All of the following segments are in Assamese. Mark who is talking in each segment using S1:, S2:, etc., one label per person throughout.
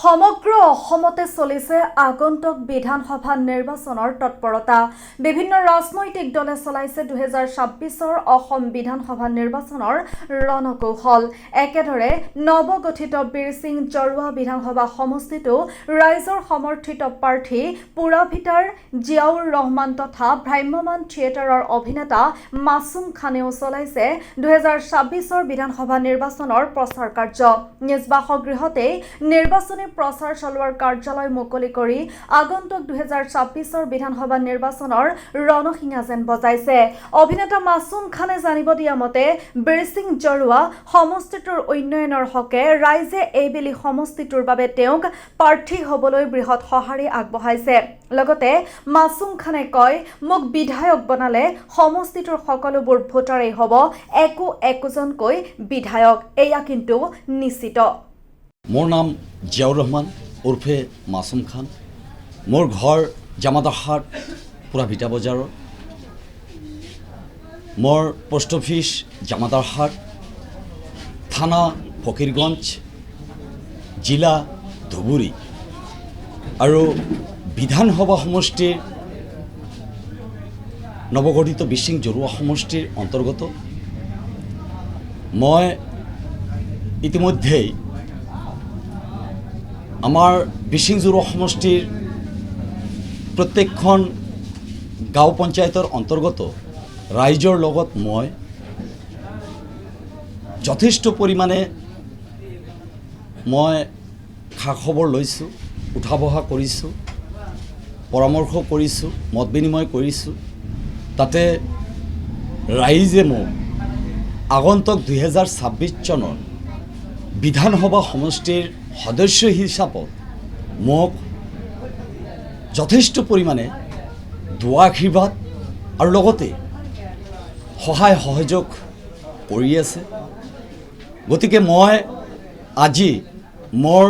S1: সমগ্ৰ অসমতে চলিছে আগন্তুক বিধানসভা নিৰ্বাচনৰ তৎপৰতা। বিভিন্ন ৰাজনৈতিক দলে চলাইছে 2026ৰ অসম বিধানসভা নিৰ্বাচনৰ ৰণকৌশল। একেদৰে নৱগঠিত বীৰসিং জৰুৱা বিধানসভা সমষ্টিতো ৰাইজৰ সমৰ্থিত প্ৰাৰ্থী পুৰাভিটাৰ জিয়াউৰ ৰহমান তথা ভ্ৰাম্যমাণ থিয়েটাৰৰ অভিনেতা মাছুম খানেও চলাইছে 2026ৰ বিধানসভা নিৰ্বাচনৰ প্ৰচাৰ কাৰ্য। নিজ বাসগৃহতেই নিৰ্বাচনী প্ৰচাৰ চলোৱাৰ কাৰ্যালয় মুকলি কৰি আগন্তুক 2026ৰ বিধানসভা নিৰ্বাচনৰ ৰণশিঙা যেন বজাইছে। অভিনেতা মাছুম খানে জানিব দিয়া মতে, বীৰসিং জৰুৱা সমষ্টিটোৰ উন্নয়নৰ হকে ৰাইজে এইবেলি সমষ্টিটোৰ বাবে তেওঁক প্ৰাৰ্থী হ'বলৈ বৃহৎ সঁহাৰি আগবঢ়াইছে। লগতে মাছুম খানে কয়, মোক বিধায়ক বনালে সমষ্টিটোৰ সকলোবোৰ ভোটাৰেই হ'ব একো একোজনকৈ বিধায়ক, এয়া কিন্তু নিশ্চিত।
S2: মোৰ নাম জিয়াউৰ ৰহমান ওৰফে মাছুম খান। মোৰ ঘৰ জামাদাৰহাট পুৰাভিটা বজাৰত। মোৰ পোষ্ট অফিচ জামাদাৰহাট, থানা ফকীৰগঞ্জ, জিলা ধুবুৰী আৰু বিধানসভা সমষ্টিৰ নৱগঠিত বিচিং জৰুৱা সমষ্টিৰ অন্তৰ্গত। মই ইতিমধ্যেই আমাৰ বিচিং জৰুৱা সমষ্টিৰ প্ৰত্যেকখন গাঁও পঞ্চায়তৰ অন্তৰ্গত ৰাইজৰ লগত মই যথেষ্ট পৰিমাণে মই খা খবৰ লৈছোঁ, উঠা বহা কৰিছোঁ, পৰামৰ্শ কৰিছোঁ, মত বিনিময় কৰিছোঁ। তাতে ৰাইজে মোক আগন্তুক 2026 চনৰ বিধানসভা সমষ্টিৰ সদস্য হিচাপত মোক যথেষ্ট পৰিমাণে দোৱা আশীৰ্বাদ আৰু লগতে সহায় সহযোগ কৰি আছে। গতিকে মই আজি মোৰ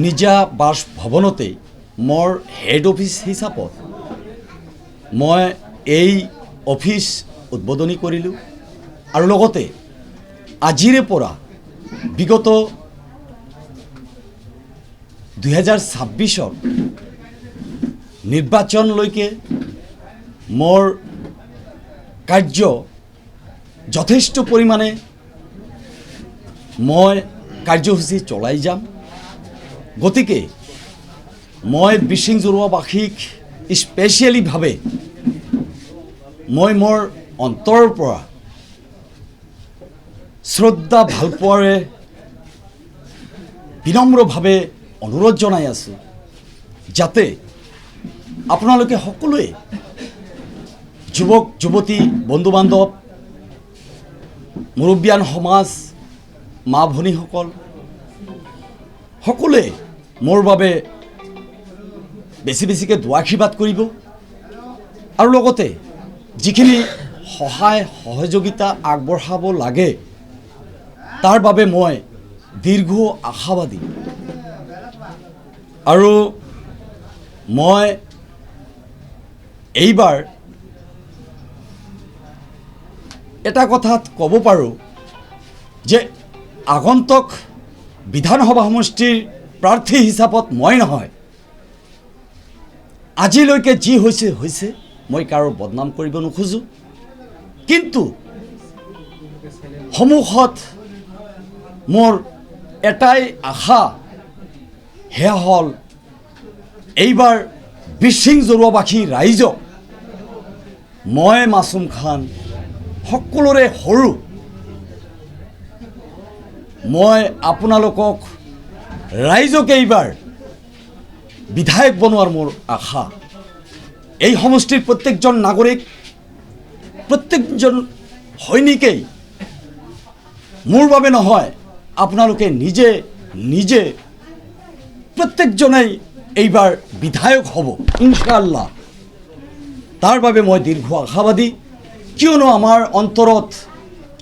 S2: নিজা বাসভৱনতেই মোৰ হেড অফিচ হিচাপত মই এই অফিচ উদ্বোধনী কৰিলোঁ আৰু লগতে আজিৰে পৰা বিগত 2026ৰ নিৰ্বাচনলৈকে মোৰ কাৰ্য যথেষ্ট পৰিমাণে মই কাৰ্যসূচী চলাই যাম। গতিকে মই বিচিং জৰুৱাবাসীক স্পেচিয়েলিভাৱে মই মোৰ অন্তৰৰ পৰা শ্ৰদ্ধা ভালপোৱাৰে বিনম্ৰভাৱে অনুৰোধ জনাই আছোঁ, যাতে আপোনালোকে সকলোৱে যুৱক যুৱতী, বন্ধু বান্ধৱ, মুৰব্বিয়ান সমাজ, মা ভনীসকল সকলোৱে মোৰ বাবে বেছি বেছিকৈ দোৱা আশীৰ্বাদ কৰিব আৰু লগতে যিখিনি সহায় সহযোগিতা আগবঢ়াব লাগে, তাৰ বাবে মই দীৰ্ঘ আশাবাদী। আৰু মই এইবাৰ এটা কথাত ক'ব পাৰোঁ যে আগন্তুক বিধানসভা সমষ্টিৰ প্ৰাৰ্থী হিচাপত মই নহয়, আজিলৈকে যি হৈছে হৈছে, মই কাৰো বদনাম কৰিব নোখোজোঁ, কিন্তু সন্মুখত মোৰ এটাই আশা, সেয়া হ'ল এইবাৰ বিচিং জৰুৱাবাসী ৰাইজক মই মাছুম খান সকলোৰে সৰু, মই আপোনালোকক ৰাইজক এইবাৰ বিধায়ক বনোৱাৰ মোৰ আশা। এই সমষ্টিৰ প্ৰত্যেকজন নাগৰিক, প্ৰত্যেকজন সৈনিকেই মোৰ বাবে নহয়, আপোনালোকে নিজে নিজে প্ৰত্যেকজনেই এইবাৰ বিধায়ক হ'ব ইনশাআল্লাহ। তাৰ বাবে মই দীৰ্ঘ আশাবাদী, কিয়নো আমাৰ অন্তৰত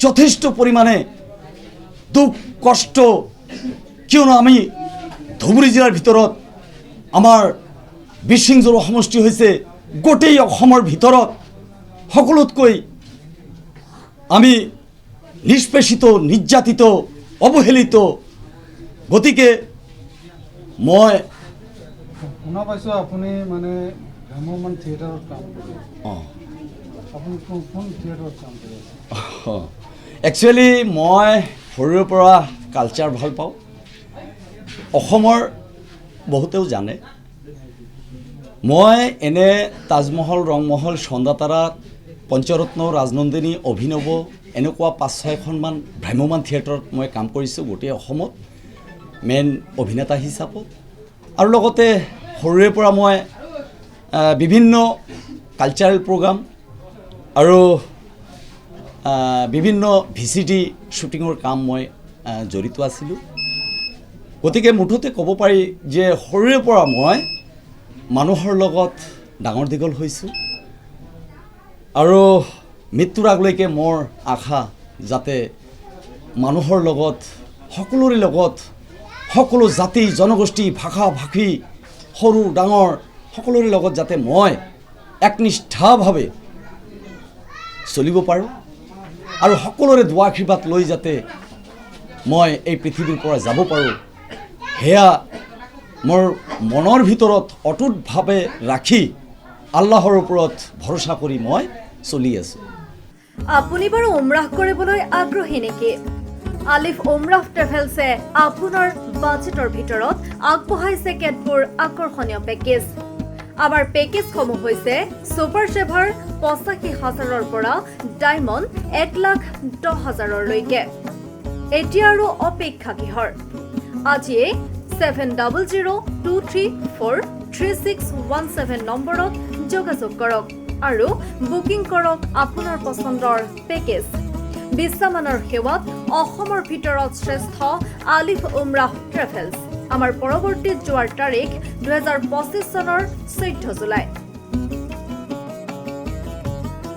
S2: যথেষ্ট পৰিমাণে দুখ কষ্ট, কিয়নো আমি ধুবুৰী জিলাৰ ভিতৰত আমাৰ বিচিং জৰুৱা সমষ্টি হৈছে গোটেই অসমৰ ভিতৰত সকলোতকৈ আমি নিষ্পেষিত, নিৰ্যাতিত, অৱহেলিত। গতিকে মই
S3: শুনা পাইছোঁ আপুনি মানে ভ্ৰাম্যমান থিয়েটাৰত কাম কৰে।
S2: অঁ।
S3: আপুনি কোন কোন থিয়েটাৰত কাম কৰি আছে?
S2: একচুৱেলি মই সৰুৰে পৰা কালচাৰ ভাল পাওঁ। অসমৰ বহুতেও জানে, মই এনে তাজমহল, ৰংমহল, সন্ধ্যাতাৰা, পঞ্চৰত্ন, ৰাজনন্দিনী, অভিনৱ এনেকুৱা পাঁচ ছয়খনমান ভ্ৰাম্যমান থিয়েটাৰত মই কাম কৰিছোঁ গোটেই অসমত মেইন অভিনেতা হিচাপত। আৰু লগতে সৰুৰে পৰা মই বিভিন্ন কালচাৰেল প্ৰগ্ৰাম আৰু বিভিন্ন ভিচিডি শ্বুটিঙৰ কাম মই জড়িত আছিলোঁ। গতিকে মুঠতে ক'ব পাৰি যে সৰুৰে পৰা মই মানুহৰ লগত ডাঙৰ দীঘল হৈছোঁ আৰু মৃত্যুৰ আগলৈকে মোৰ আশা যাতে মানুহৰ লগত, সকলোৰে লগত, সকলো জাতি জনগোষ্ঠী, ভাষা ভাষী, সৰু ডাঙৰ সকলোৰে লগত যাতে মই একনিষ্ঠাভাৱে চলিব পাৰোঁ আৰু সকলোৰে দোৱা আশীৰ্বাদ লৈ যাতে মই এই পৃথিৱীৰ পৰা যাব পাৰোঁ, সেয়া মোৰ মনৰ ভিতৰত অটুটভাৱে ৰাখি আল্লাহৰ ওপৰত ভৰসা কৰি মই চলি আছোঁ।
S1: আপুনি বাৰু উমৰাহ কৰিবলৈ আগ্ৰহী নেকি? আলিফ উমৰাহ ট্ৰেভেলছে আপোনাৰ বাজেটৰ ভিতৰত আগবঢ়াইছে কেতবোৰ আকৰ্ষণীয় পেকেজ। আমাৰ পেকেজসমূহ হৈছে ছুপাৰ ছেভাৰ 85 হাজাৰৰ পৰা ডায়মণ্ড 1,10,000ৰলৈকে। এতিয়া আৰু অপেক্ষা কিহৰ? আজিয়েই 7002343617 নম্বৰত যোগাযোগ কৰক আৰু বুকিং কৰক আপোনাৰ পচন্দৰ পেকেজ। বিশ্বমানৰ সেৱাত অসমৰ ভিতৰত শ্ৰেষ্ঠ আলিফ উমৰাহ ট্ৰেভেলছ। আমাৰ পৰৱৰ্তী যোৱাৰ তাৰিখ 2025 চনৰ 14 জুলাই।